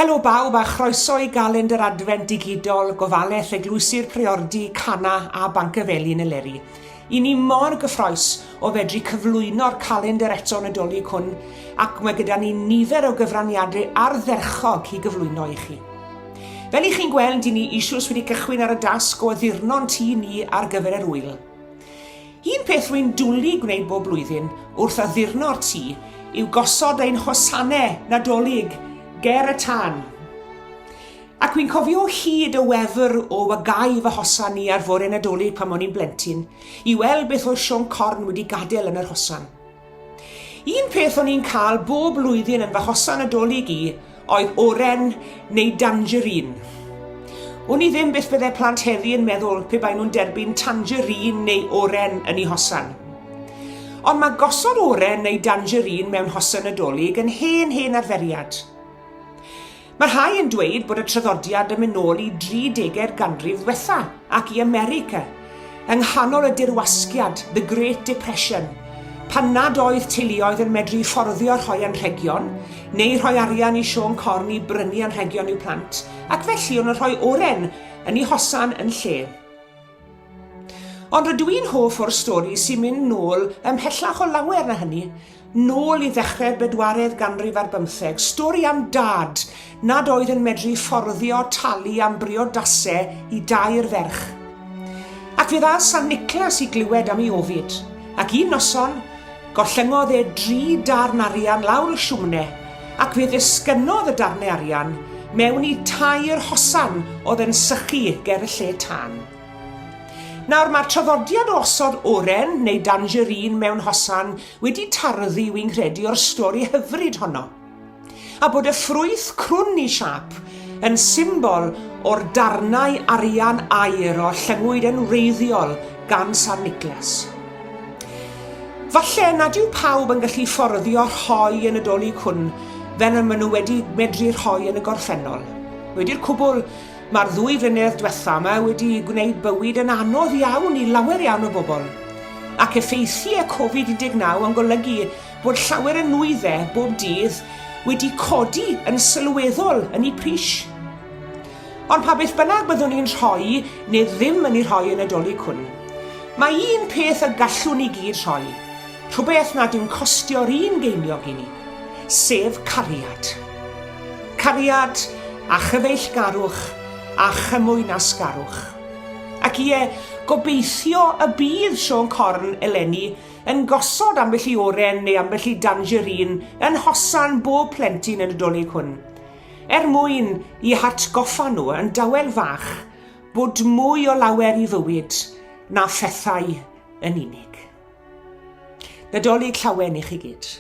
Helo bawb a chroeso i galendr Adfent digidol Gofalaeth Eglwysi'r Priordy, Cana a Bancyfelin Eleri. I ni mor gyffroes o fedru cyflwyno'r calendr eto Nadolig hwn ac mae gyda ni nifer o gyfraniadau ardderchog i gyflwyno i chi. Fel i chi'n gweld, i ni eisoes wedi cychwyn ar y dasg o addurno'n tŷ ni ar gyfer yr ŵyl. Un peth rwy'n dwlu gwneud bob blwyddyn wrth addurno'r tŷ yw gosod ein hosanau Nadolig ger y tân. Ac wi'n cofio hyd y wefr o wagau fy hosan i ar fore Nadolig pan o'n i'n blentyn, i weld beth oedd Siôn Corn wedi gadael yn yr hosan. Un peth o'n i'n cael bob blwyddyn yn fy hosan Nadolig i oedd oren neu dangerine. Wn i ddim beth bydde plant heddi yn meddwl pe bai nhw'n derbyn tangerine neu oren yn eu hosan. Ond mae gosod oren neu dangerine mewn hosan Nadolig yn hen hen arferiad. Mae rhai yn dweud bod y traddodiad yn mynd nôl i dri degau'r ganrif ddwetha ac i America, yng nghanol y dirwasgiad, The Great Depression, pan nad oedd teuluoedd yn medru fforddio rhoi anrhegion, neu rhoi arian i Siôn Corn i brynu anrhegion i'w plant, ac felly o'n nhw'n rhoi oren yn eu hosan yn lle. Ond rydw i'n hoff o'r stori sy'n mynd nôl ymhellach o lawer na hynny, nôl i ddechrau'r bedwaredd ganrif ar bymtheg, stori am dad nad oedd yn medru fforddio talu am briodasau i dair ferch. Ac fe ddaeth San Niclas i glywed am ei ofid, ac un noson, gollyngodd e dri darn arian lawr y siwmne, ac fe ddisgynnodd y darnau arian mewn i tair hosan oedd yn sychu ger y lle tân. Nawr, mae'r traddodiad o osod oren neu dangerine mewn hosan wedi tarddu, wi'n credu, o'r stori hyfryd honno. A bod y ffrwyth crwn i siâp yn symbol o'r darnau arian aur o llyngwyd yn wreiddiol gan San Niclas. Falle nad yw pawb yn gallu fforddio rhoi yn y Dolig hwn fel y maen nhw wedi medru rhoi yn y gorffennol. Wedi'r cwbl, Mae'r ddwy flynedd dwetha 'ma wedi gwneud bywyd yn anodd iawn i lawer iawn o bobl, ac effeithiau Covid 19 yn golygu bod llawer y nwyddau bob dydd wedi codi yn sylweddol yn eu pris. Ond pa beth bynnag byddwn ni'n rhoi neu ddim yn ei rhoi yn y Dolig hwn, mae un peth y gallwn ni gyd rhoi, rhywbeth nad yw'n costio'r un geiniog i ni, sef cariad. Cariad a chyfeillgarwch a chymwynasgarwch. Ac ie, gobeithio y bydd Siôn Corn eleni yn gosod ambell i oren neu ambell i dangerine yn hosan bob plentyn yn y Dolig hwn, er mwyn i hatgoffa nhw yn dawel fach bod mwy o lawer i fywyd na phethau yn unig. Nadolig llawen i chi gyd.